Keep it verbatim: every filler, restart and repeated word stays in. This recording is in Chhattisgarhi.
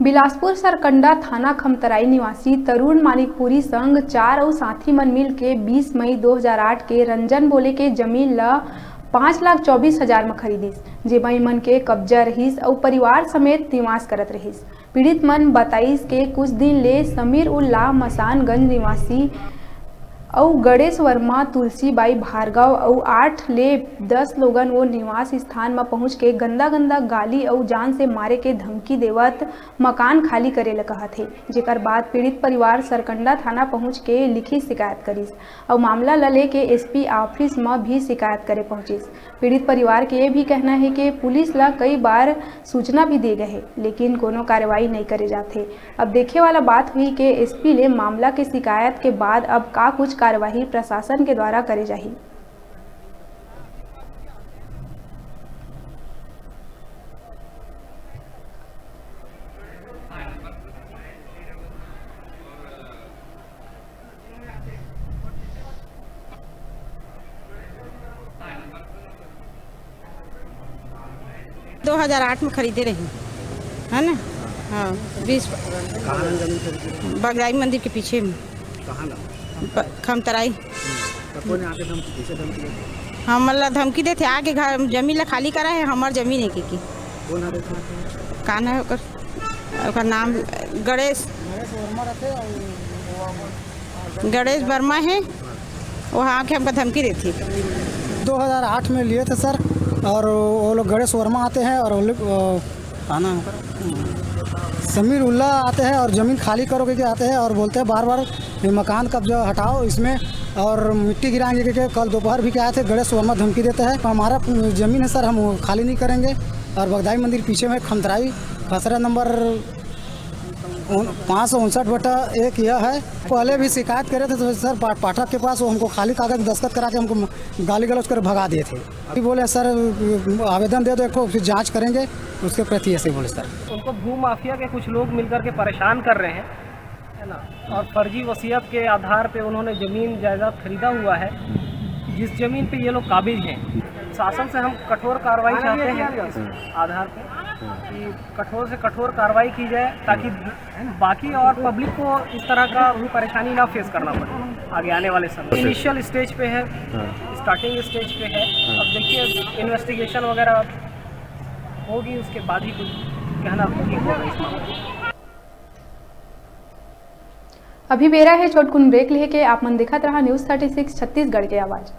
बिलासपुर सरकंडा थाना खमतराई निवासी तरुण मानिकपुरी संग चार अउ साथी मन मिल के बीस मई दो हज़ार आठ के रंजन बोले के जमीन ल पाँच लाख चौबीस हजार म खरीदिस, जेमा इमन के कब्जा रहिस अउ परिवार समेत निवास करत रहिस। पीड़ित मन बताइस के कुछ दिन ले समीर उल्ला मसानगंज निवासी अउ गणेश वर्मा, तुलसीबाई भार्गव अउ आठ ले दस लोगन वो निवास स्थान म पहुंच के गंदा गंदा गाली अउ जान से मारे के धमकी देवत मकान खाली करे ल कहत हे, जेकर बाद पीड़ित परिवार सरकंडा थाना पहुंच के लिखित शिकायत करिस अउ मामला ल लेके एसपी ऑफिस म भी शिकायत करे पहुंचिस। पीड़ित परिवार के ये भी कहना हे कि पुलिस ल कई बार सूचना भी दे गए हे, लेकिन कोनो कार्रवाई नइ करे जात हे। अब देखे वाला बात हुई के एसपी ले मामला के शिकायत के बाद अब का कुछ कार्यवाही प्रशासन के द्वारा करे जाही। दो हज़ार आठ में खरीदे रही, है ना? हाँ, बीस। कहाँ जमीन खरीदे? बगदाई मंदिर के पीछे में। कहाँ गाँव? ब-, खमतराई। हम्म। तो कौन आके धमकी, कैसे धमकी देते? हमन ला धमकी देथे, आके घर, जमीन ला खाली करा है, हमार जमीन है के की। कौन आके धमकी देते? का नाम है ओकर? ओकर नाम गणेश, गणेश वर्मा है, वो आके हमका धमकी देथे। दो हज़ार आठ में लिए थे सर, और वो लोग गणेश वर्मा आते हैं और वो लोग, अ, का नाम है? समीर उल्ला आते हैं और ज़मीन खाली करो के आते हैं और बोलते हैं बार बार, "ये मकान कब्जा हटाओ इसमें, और मिट्टी गिराएंगे," के कल दोपहर भी क्या आए थे, गणेश वर्मा धमकी देते हैं, "हमारा ज़मीन है सर, हम खाली नहीं करेंगे।" और बगदाई मंदिर पीछे में खमतराई, खसरा नंबर उन-, पाँच सौ उनसठ बटा एक यह है। पहले भी शिकायत करे थे तो सर पा-, पाठक के पास, वो हमको खाली कागज दस्तखत करा के हमको म-, गाली गलौज कर भगा दिए थे। अभी बोले, "सर, आवेदन दे दो एक ठो, फिर जांच करेंगे उसके प्रति," ऐसे बोले सर। उनको भू माफिया के कुछ लोग मिलकर के परेशान कर रहे हैं, है ना, और फर्जी वसीयत के आधार पे उन्होंने जमीन जायदाद खरीदा हुआ है, जिस जमीन पे ये लोग काबिज हैं। शासन से हम कठोर कार्रवाई चाहते हैं इस आधार पे कि कठोर से कठोर कार्रवाई की जाए, ताकि बाकी और पब्लिक को इस तरह का भी परेशानी ना फेस करना पड़े आगे आने वाले समय। इनिशियल स्टेज पे है, स्टार्टिंग स्टेज पे है। अब देखिए, इन्वेस्टिगेशन वगैरह होगी, उसके बाद ही कुछ कहना ठीक होगा इस मामले में। अभी बेरा है छोटकुन ब्रेक लेके। आप मन देखत रहा न्यूज़ थर्टी सिक्स छत्तीसगढ़ के आवाज़।